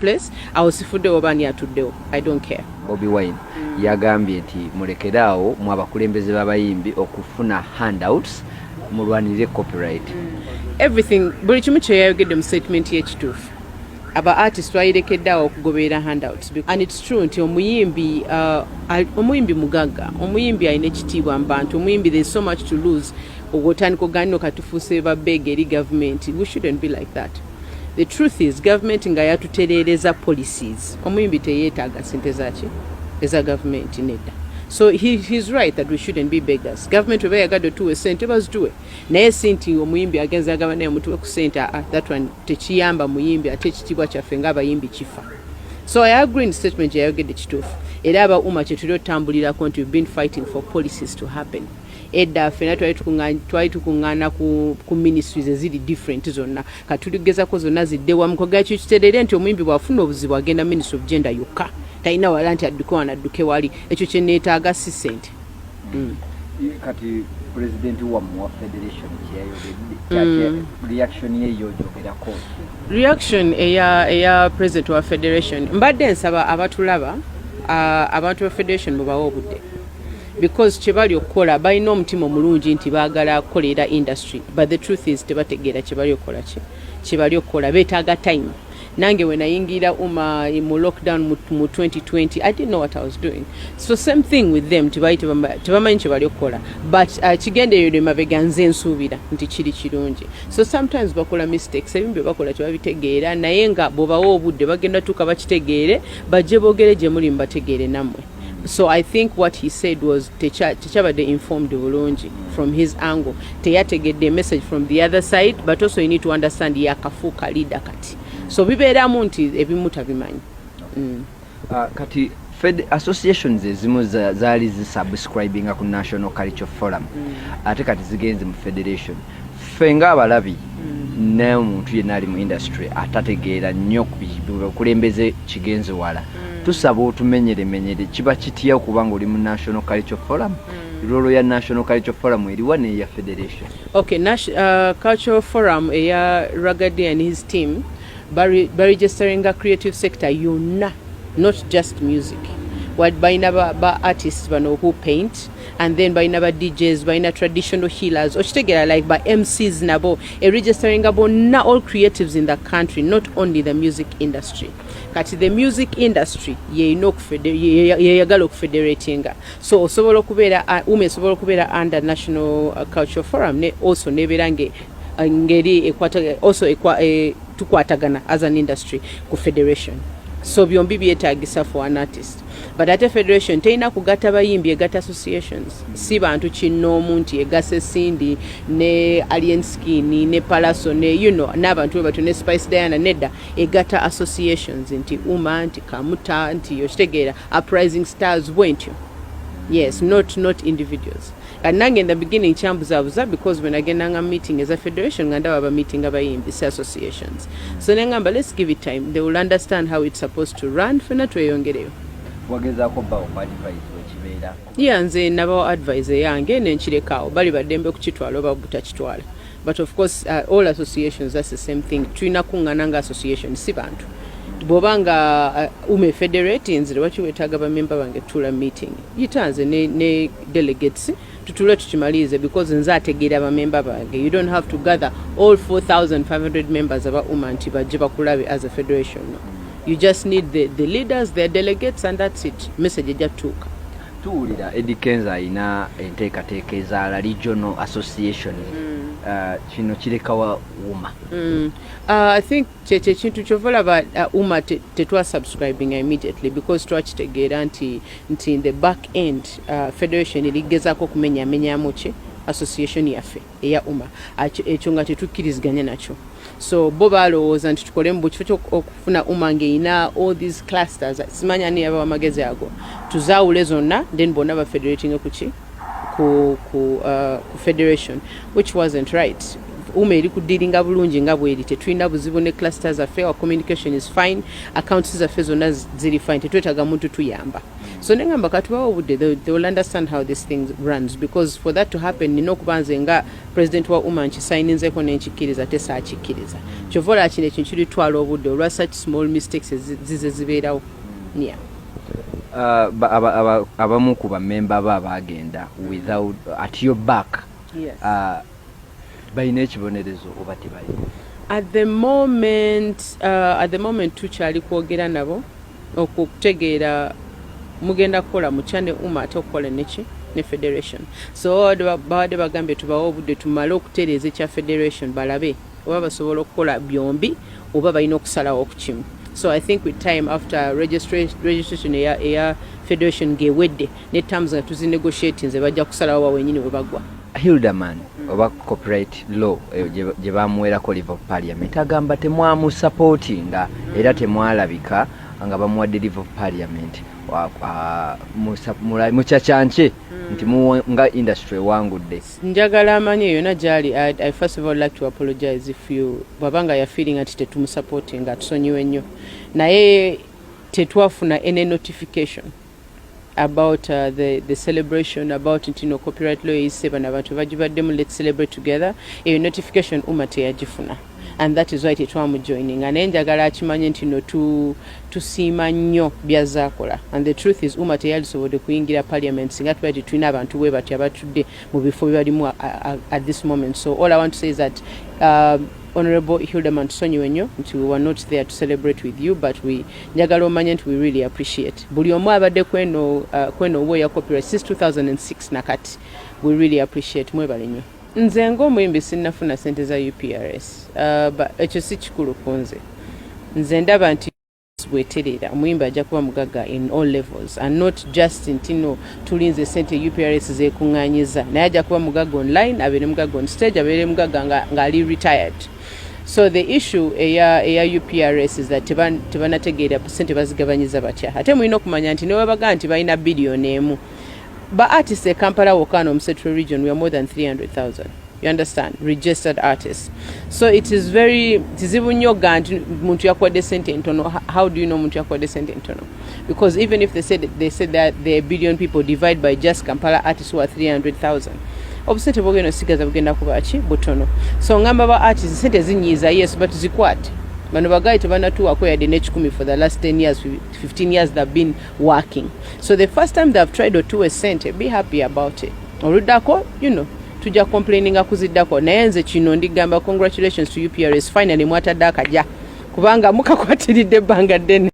place. Awo sifuddewo oba ani atuddewo, I don't care. Bobi Wine yagambye nti mulekeraawo mu abakulembeze b'abayimbi okufuna handouts, mulwanirire copyright. Everything, buli kimu kyeyayogedde mu statement y'ekituufu. Aba artist twayirekedde awo okugoberera handouts, and it's true nti omuyimbi, omuyimbi mugagga, omuyimbi alina ekitiibwa mu bantu, omuyimbi, there's so much to lose. Ogwotandika oganino katufuuse babeega eri gavumenti. We shouldn't be like that. The truth is, gavumenti nga yatutereereza policies, omuyimbi teyeetaaga sente zaki eza gavumenti, nedda. So he's right that we shouldn't be beggars. Government weba yagadde otuwa esente, bazituwe, naye si nti omuyimbi agenza agamba naye mutuwe ku sente. Ah, that one tekiyamba muyimbi, ate ekitiibwa kyaffe ng'abayimbi kifa. So I agree in statement gyeyayogedde kituufu. Era aba UMA kyetuli otambulirako nti we've been fighting for policies to happen. Edda ffena twali tukuŋŋaana ku ministries eziri different zonna. Katuligezako zonna zidde wamu kwegala kyo kiterere nti omuyimbi bw'afuna obuzibu agenda Ministry of Gender yokka, talina wala nti adduke wano, adduke wali. Ekyo kyeneetaaga, si sente. Kati pulezidenti wammwe wa federation kyeyayogedde, reaction ye yojogerako? Reaction eya president wa federation, mbadde nsaba abatulaba, abantu ba federation mubawe obudde, because kyebali okukola balina omutima omulungi nti baagala kukolera industry, but the truth is tebategeera kyebali okukola. Ki kyebali okukola beetaaga time. Nange we nayingira UMA mu lockdown mu 2020, I didn't know what I was doing. So same thing with them, tebali tebamanyi kyebali okukola, but kigendererwa emabega nze nsuubira nti kiri kirungi. So sometimes bakola mistakes, ebimu bye bakola tebabitegeera, naye nga bw'obawa obudde bagenda tuuka bakitegeere, bajje boogere gye muli mubategeere nammwe. So I think what he said was tekyabadde informed bulungi from his angle, teyategedde message from the other side. But also you need to understand, yakafuuka leader kati, so bibeeramu nti ebimu tabimanyi. Kati fed associations ezimu zaali zisubscribinga ku National Culture Forum, ate kati zigenze mu federation. Ffe ng'abalabi n'omuntu yenna ali mu industry atategeera nnyo ku bukulembeze kigenze wala, tusaba otumenyeremenyere kiba kitya okuba nga oli mu National Culture Forum, role ya National Culture Forum eriwa n'eya federation? Okay, Cultural Forum eya Ragga Dee and his team baregisteringa creative sector yonna, not just music. What balina ba artists bano who paint, and then balina ba DJs, balina traditional healers, okitegeera, like ba MCs nabo eregisteringa bonna, all creatives in the country, not only the music industry. Kati the music industry yeyina yeyagala okufederatinga. So osobola okubeera, UMA esobola okubeera under National Cultural Forum ne also nebeera ngeri ekwata, also tukwatagana as an industry ku federation. So byombi byetagisa for an artist, but ate federation terina kugatta bayimbi, egatta associations, si bantu kinnoomu nti egase Cindy ne Alien Skin ne Palaso ne n'abantu bwe batyo ne Spice Diana. Nedda, egatta associations nti UMA, nti Kamuta, nti okitegeera, Uprising Stars, bwentyo. Yes, not individuals. Kati nange in the beginning kyambuzaabuza, because when agendanga meeting as a federation nga ndaba ba meeting abayimbi, si associations. So nengamba, let's give it time, they will understand how it's supposed to run, fena tweyongereyo. Wagezaako bba okuadvise wekibeera? Yeah, nze nabawa advice eyange nenkirekawo, bali baddembe kukitwala oba butakitwala. But of course, all associations, that's the same thing, tulina kuŋŋana nga association, si bantu. Bw'oba nga UMA federate, nze lwaki weetaaga bamemba bange tutuula meeting? Yita nze ne delegates tutule tukimalirize, because nze ategeera bamemba bange. You don't have to gather all 4500 members aba UMA nti bajje bakulabe as a federation. No, you just need the leaders, their delegates, and that's it. Message ejja tutuuka. Tuwulira Eddy Kenzo alina enteekateeka ezaala regional association. Kino kirekawa UMA? I think kyekyo ekintu kyova olaba UMA tetwasubscribinga immediately, because twakitegeera nti in the back end, federation erigezaako okumenyamenyamu ki association yaffe eya UMA. Ekyo nga tetukkiriziganya nakyo. So bo balowooza nti tukole mu kifo kyokufuna UMA ng'erina all these clusters, simanya ani yabawa amagezi ago, tuzaawule zonna, then bonna bafederatinge kuki ku federation, which wasn't right. UMA eri kudealinga bulungi nga bweri. Tetulina buzibu ne cluster zaffe. Our communication is fine, accounts zaffe zonna ziri fine, tetwetaaga muntu tuyamba. So nengamba katubawo obudde, they will understand how this thing runs, because for that to happen nina okuba nze nga president wa UMA nkisayininzeko nenkikkiriza, tesaakikkiriza. Kyova olaba kino ekintu kiritwala obudde olwa such small mistakes zize zibeerawo, yeah. Abamu ku bamemba ba bagenda without at your back, balina ekibonerezo oba tebalina? At the moment tukyali kwogera nabo okutegeera mugenda kukola mutya ne UMA, ate okukola neki ne federation. So babadde bagambye tubawe obudde tumale okutereeza ekya federation, balabe oba basobola okukola byombi oba balina okusalawo ku kimu. So I think with time, after registration eya federation ng'ewedde ne terms nga tuzinegotiate, nze bajja kusalawo wa wenyini we bagwa. Hilderman oba copyright law eyo gye bamuwerako leave of parliament, agamba temwamusupportinga era temwalabika nga bamuwadde leave of parliament. Mukyakyanke nti nga industry ewangudde. Njagala amanyi yonna gyali, I first of all like to apologize if you bwabanga yafeelinga nti tetumusupportinga, atusonyiwe nnyo, naye tetwafuna any notification about the celebration, about nti no copyright law eyise, bano abantu bagibaddemu, let's celebrate together. Eyo notification UMA teyagifuna and that is why tetwamujoininga. Naye njagala akimanye nti no tusiima nnyo byazaakola, and the truth is UMA teyalisobodde kuyingira parliament singa tuba tetulina abantu bwe batyo abatudde mu bifo bye balimu at this moment. So all I want to say is that Honorable Hilderman, tusonyiwe nnyo nti we were not there to celebrate with you, but we njagala omanye nti we really appreciate buli omu abadde kweno oba eya copyright since 2006 nakati. We really appreciate, mwebale nnyo. Nze ng'omuyimbi sinnafuna sente za UPRS, but ekyo si kikulu ku nze. Nze ndaba nti bweterera omuyimbi ajja kuba mugagga in all levels and not just nti no tulinze sente UPRS zekuŋŋanyiza, naye ajja kuba mugagga online, abeere mugagga on stage, abeere mugagga ng'ali retired. So the issue eya UPRS is that tebanategeera sente bazigabanyiza batya. Ate mulina okumanya nti newebagaa nti balina 1 billion, ba artists e Kampala wokka mu Central Region we are more than 300,000, you understand, registered artists. So it is very kizibu nnyo ga nti muntu yakuwadde sente entono. How do you know muntu yakuwadde sente entono? Because even if they said that there are billion people, divide by just Kampala artists who are 300,000, obusente bwogenda osigaza bugenda kuba ki? Butono. So ngamba ba artists, sente zinyiiza, yes, but zikwate. Bano bagayi tebanatuwako yadde n'ekikumi for the last 10 years, 15 years they've been working. So the first time they've tried otuwa sente, be happy about it. Oluddako, tujja complaininga kuziddako. Naye nze kino ndigamba congratulations to UPRS, finally mwatadde akaja kubanga mukakwatiridde ebbanga ddene.